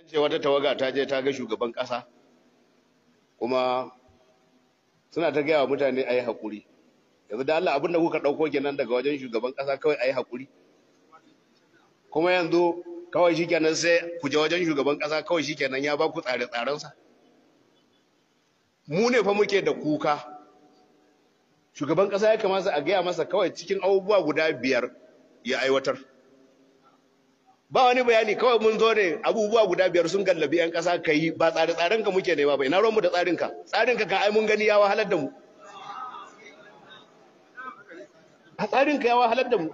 An ce wata tawaga ta je ta ga shugaban kasa, kuma suna ta gaya wa mutane a yi haƙuri. Yanzu da Allah abinda kuka ɗauko kenan daga wajen shugaban kasa, kawai a yi haƙuri. Kuma yanzu kawai shi kenan sai ku je wajen shugaban kasa, kawai shi kenan ya ba ku tsare-tsarensa. Mu ne fa muke da kuka. Shugaban kasa ya kamata a gaya masa kawai cikin abubuwa guda 5 ya aiwatar. Ba wani bayani, kawai mun zo ne abubuwa guda 5 sun gallabi 'yan kasa, ka yi, ba tsare-tsaren ka muke nema ba. Ina ruwanmu da tsarinka? Tsarinka kan ai mun gani ya wahalar da mu. A tsarinka ya wahalar da mu.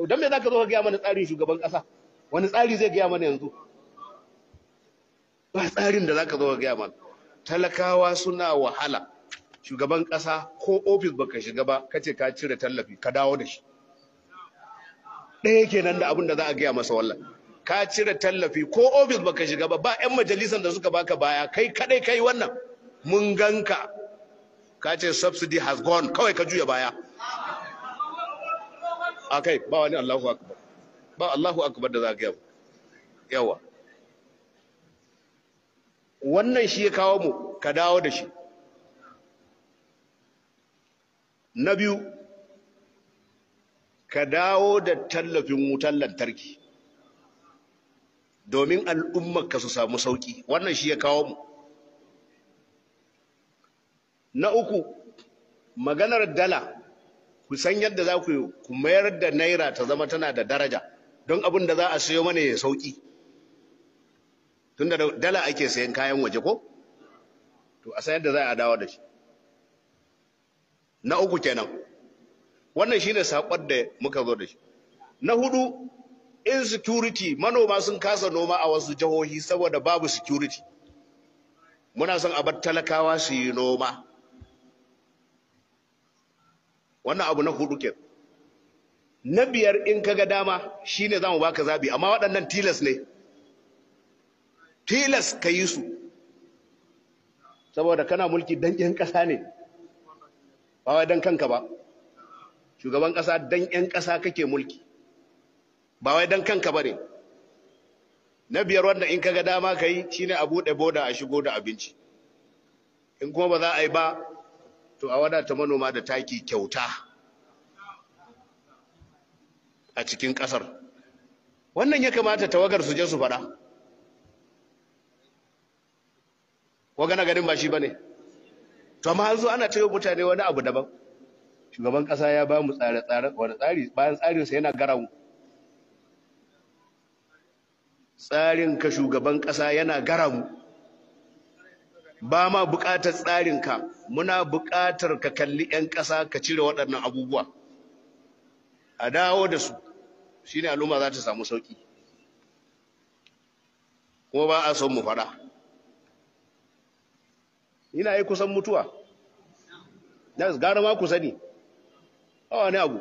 Don me za ka zo ka gaya mana tsarin shugaban kasa? Wani tsari zai gaya mana yanzu? Ba tsarin da za ka zo ka gaya mana. Talakawa suna wahala. Shugaban kasa, ko ofis baka shiga ba kace ka cire tallafi, ka dawo da shi. Ɗaya kenan da abin da za a gaya masa. Wallah ka cire tallafi, ko ofis baka shiga ba, ba 'yan majalisan da suka baka baya, kai kadai kai wannan, mun ganka ka ce subsidy has gone, kawai ka juya baya akai. Ba wani Allahu akbar, ba Allahu akbar da za a gaya yawa. Wannan shi ya kawo mu, ka dawo da shi. Na biyu, ka dawo da tallafin wutar lantarki domin al'ummarka su samu sauki. Wannan shi ya kawo mu. Na uku, maganar dala, ku san yadda za ku ku mayar da naira ta zama tana da daraja, don abin da za a sayo mana ya sauki, tunda da dala ake sayan kayan waje ko. To a san yadda za a dawo da shi. Na uku kenan. Wannan shine sakon da muka zo da shi. Na hudu, insecurity. Manoma sun kasa noma a wasu jihohi saboda babu security. Muna son a bar talakawa su yi noma. Wannan abu na hudu ke. Na biyar, in kaga dama shine zamu baka zabi, amma waɗannan tilas ne, tilas ka yi su, saboda kana mulki dan ƴan ƙasa ne, ba wai dan kanka ba. Shugaban ƙasa, dan ƴan ƙasa kake mulki, ba wai dan kanka ba ne. Na biyar, wanda in kaga dama ka yi, shine a buɗe boda a shigo da abinci. In kuma ba za a yi ba, to a wadata manoma da taki kyauta a cikin ƙasar. Wannan ya kamata tawagar su je su faɗa. Ko gana ganin ba shi ba ne? To amma an zo ana cewa mutane wani abu daban. Shugaban ƙasa ya ba mu tsare-tsare, wani tsari bayan tsarinsa yana gara mu. Tsarin ka, shugaban ƙasa, yana gara mu. Ba ma buƙatar tsarinka, muna buƙatar ka kalli 'yan ƙasa, ka cire waɗannan abubuwa, a dawo da su, shine al'umma za ta samu sauƙi. Kuma ba a son mu faɗa. Ina yi kusan mutuwa, gara ma ku sani a wani abu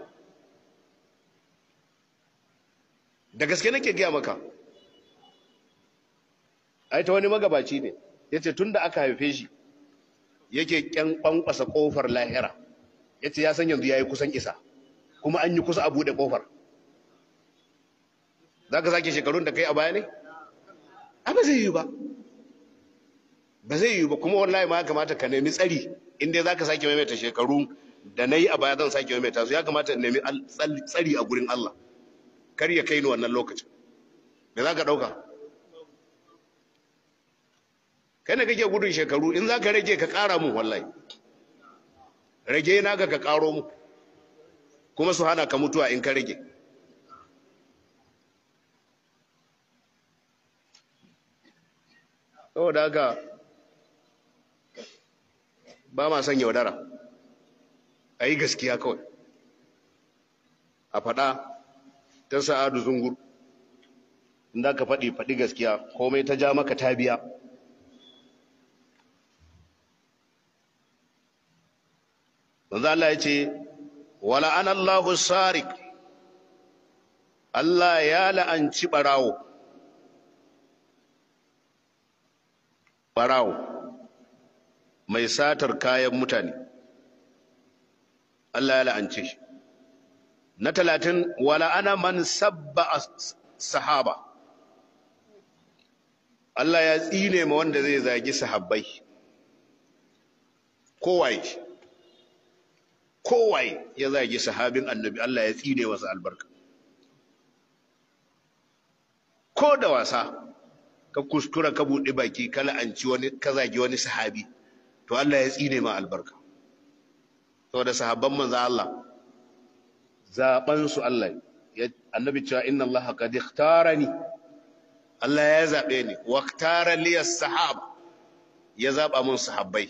da gaske nake gaya maka. Ai ta wani magabaci ne ya ce tun da aka haife shi yake kyan kwankwasa kofar lahira. Ya ce ya san yanzu ya yi kusan isa, kuma an yi kusa a buɗe kofar. Za ka sake shekarun da kai a baya ne? A ba zai yi ba, ba zai yi ba. Kuma wallahi ma ya kamata ka nemi tsari. Inda za ka sake maimaita shekaru da na yi a baya, zan sake maimaita su, ya kamata in nemi tsari a gurin Allah kar ya kai ni wannan lokacin da za ka ɗauka. Kai ne kake gudun shekaru, in za ka rage ka ƙara mu, wallahi rage naka ka ƙaro mu, kuma su hana ka mutuwa in ka rage. Saboda haka ba ma son yaudara, a yi gaskiya kawai, a faɗa ta Sa'adu Zungur. In za ka faɗi, faɗi gaskiya, komai ta ja maka ta biya. Manzo Allah ya ce wala ana Allahu sarik, Allah ya la'anci barawo. Barawo mai satar kayan mutane, Allah ya la'ance shi. Na 30, wala ana man sabba sahaba. Allah ya tsine ma wanda zai zagi sahabbai. Kowaye kowaye ya zagi sahabin annabi, Allah ya tsine masa albarka. Ko da wasa ka kuskura ka buɗe baki ka la'anci wani, ka zagi wani sahabi, to Allah ya tsine ma albarka. Saboda sahabban manzo Allah zaban su Allah ya annabi cewa inna Allah qad ikhtarani, Allah ya zabe ni, wa ikhtara li as-sahaba, ya zaba mun sahabbai.